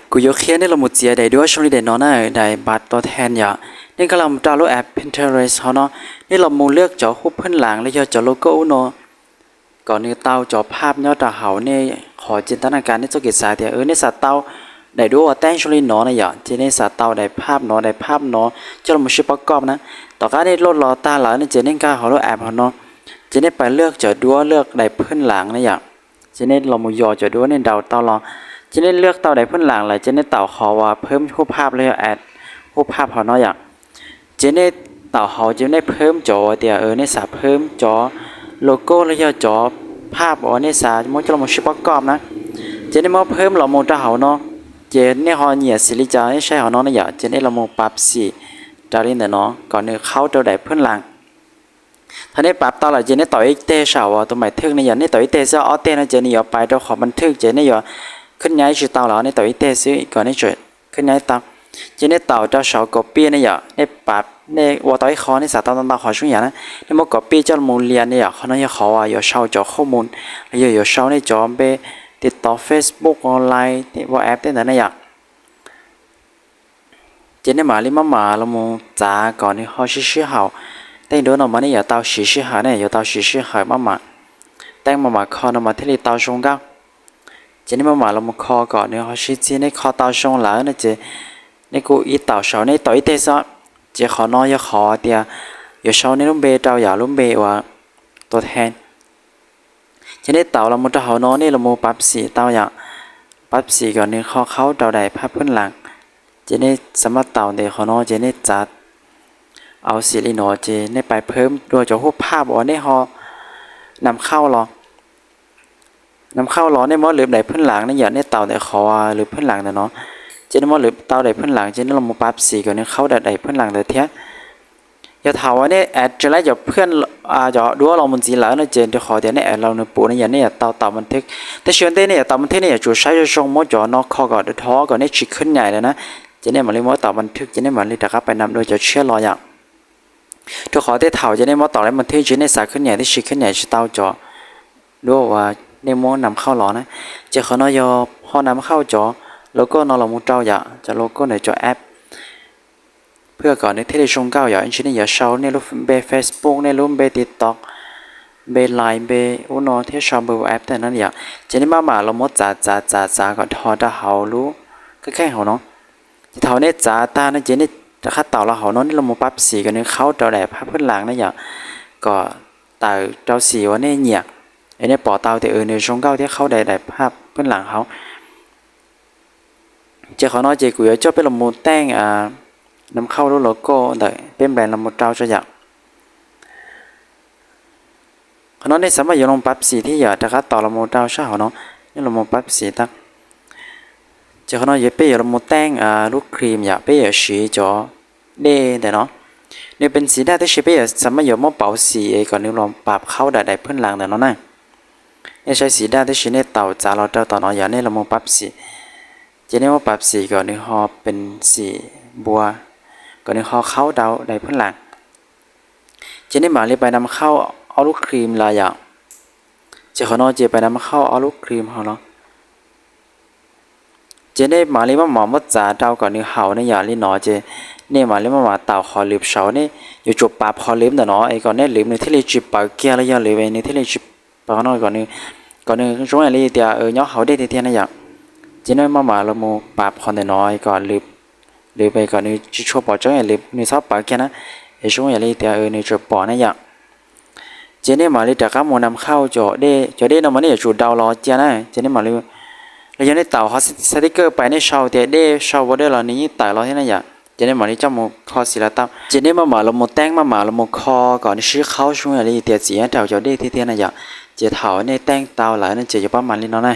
Kuv yuav qhia nej los mus txiav daim duab zoo li daim no na, daim npab tua thej yom. Nej nkag los mus rau lub app Pinterest hauv no, nej los mus lwaj cov hub phwj lam los yog cov logo ub no, kom nws tau cov phaj nyob rau hauv nej qhov ces tab na kas nej txoj kev xav tias nej xav tau daim duab uas teeb zoo li no na yom, ces nej xav tau daim phaj no, daim phaj no coj los mus sib pab koj na. Tom qab nej load los tag lawm no ces nej nkag hauv lub app hauv no, ces nej pais lwaj cov duab lwaj daim phwj lam na yom. Ces nej los mus yos cov duab nej ntaus tau los, ces nej lwaj tau daim phwj lam lawm ces nej taum qhov uas phwj hub phaj los yog add hub phaj hauv no yom. Ces nej taum hauv ces nej phwj cov uas tias nej xav phwj cov logo los yog cov phaj uas nej xav muab coj los mus sib pab koj na. Ces nej muab phwj los mus rau hauv no, ces nej ho nyiam xim li cas nej saib hauv no na yom, ces nej los mus pab xim raws li ntawm no kom nws qhaub rau daim phwj lam. Thaum nej pab tau lawm ces nej taum ib teg saum uas tus maim thwj ne yom, nej taum ib teg xwb, ob teg no ces nws yuav pais rau qhov npab thwj ces nej yuav khwb nyaib tsis tau lawm, nej taum ib teg xwb kom nej tseem khwb nyaib tau. Ces nej taum rau saum copy ne yom, nej pab, nej ua tau ib qho nej xav tau ntau ntau qhov zoo yam na, nej muab copy coj los mus lias ne yom, qhov no yog qhov uas yuav sau cov qhob mus los yog yuav sau nej cov npe TikTok, Facebook, Line, WhatsApp tej ntawd ne yom. Ces nej mam li maj mam los mus txav kom nws ho sib sib haum. Tej duab no mas nej yuav tau siv sij hawm ne, yuav tau siv sij hawm maj mam, teeb maj mam kho no mas thiaj li tau zoo nkauj. Ces nej maj mam los mus kho kom nws ho sib txig, nej kho tau zoo lawm no ces nej kuj ib taum saum, nej taum ib teg xwb. Ces qhov no yog qhov tias yuav sau nej lub npe rau yom, lub npe uas tua thej. Ces nej taum los mus rau hauv no nej los mus pab xim tau yom, pab xim kom nws ho qhaub rau daim phaj phwj lam. Ces nej xav maj taum ntawm qhov no ces nej txav au xim li no ces nej pais phwj dua cov hub phaj uas nej ho nam khauj los. Nam khauj los nej muab lwv daim phwj lam ne yom, nej taum ntawm qhov lwv phwj lam ntawm no, ces nej muab lwv tau daim phwj lam ces nej los mus pab xim kom nws qhaub daim phwj lam ntawd thiab. Yog thaum uas nej add tsis laib cov phwj, cov duab los mus ntxiv lawm no ces rau qhov tias nej add los nws pum ne yom, nej yuav tau taum npab thwj. Tab sis ua ntej nej yuav taum npab thwj nej yuav tsum saib zoo zoo, muab cov no kho kom dhov kom nej tsis khwb nyaim lawm na. Ces nej mam li muab taum npab thwj ces nej mam li rov qab pais nam dua cov tshiab los yom. Rau qhov tej thaum ces nej muab taum laib npab thwj ces nej xav khwb nyaim tab sis khwb nyaim tsis tau cov duab uas nej muab nam khauj los na. Ces qhov no yog ho nam khauj cov logo no los mus rau yom, cov logo ntawm cov app, phwj kom nws thiaj li zoo nkauj yom. Ib ntsis nej yuav sau nej lub npe Facebook, nej lub npe TikTok, npe Line, npe ub no thiab sau npe WhatsApp tej no yom. Ces nej maj mam los muab txav txav txav txav kom dhos rau hauv lub kheej kheej hauv no. Ces thaum nej txav tag no ces nej rov qab taum los hauv no, nej los mus pab xim kom nws qhaub rau daim phaj phwj lam na yom, kom tawm rau xim uas nej nyiam, es nej pom tau tias nws zoo nkauj thiab qhaub daim daim phaj phwj lam hauv. Ces qhov no ces kuv yuav coj peb los mus teej nam khauj lub logo ntawm peb nplaim los mus rau tso yom. Qhov no nej xav mas yuav los pab xim thiab yom, rov qab taum los mus rau sab hauv no, nej los mus pab xim tag. Ces qhov no yog peb yuav los mus teej lub cream yom, peb yuav siv cov dej ntawm no. Nws pes xim daj tab sis peb yuav xav mas yuav muab pauv xim kom nws los pab qhaub daim daim phwj lam ntawm no na. Nej saib xim daj tab sis nej taum txav los rau tom no yom, nej los mus pab xim. Ces nej muab pab xim kom nws ho pes xim npua, kom nws ho qhaub rau daim phwj lam. Ces nej mam li pais nam khauj ob lub cream los yom. Ces qhov no ces pais nam khauj ob lub cream hauv los. Ces nej mam li maj mam muab txav rau kom nws haum ne yom, li no ces nej mam li maj mam taum qhov lwv saud, nej yuav tsum pab qhov lwv ntawm no es kom nej lwv nws thiaj li tsis pawv kiag los yog lwv nws thiaj li tsis pawv qhov no, kom nws zoo li tias nyob hauv dej tiag tiag na yom. Ces nej maj mam los mus pab qhov ntawm no kom lwv, lwv kom nws tsis tshua pom tseeb, lwv nws txhob pawv kiag na, es zoo li tias nws tseem pom na yom. Ces nej mam li rov qab mus nam khauj cov dej, cov dej no mas nej yuav tsum daus los cia na. Ces nej mam li, los yog nej taum qhov xav tib kawj pais nej sau tias dej sau border los nws yeej tawm los thiab na yom. Ces nej mam li coj mus kho xim los tau. Ces nej maj mam los mus teeb maj mam los mus kho kom nws sib qhaub zoo li tias txiv nyob rau cov dej tiag tiag na yom. Ces thaum nej teeb tau lawm no ces yuav pab mam li no na.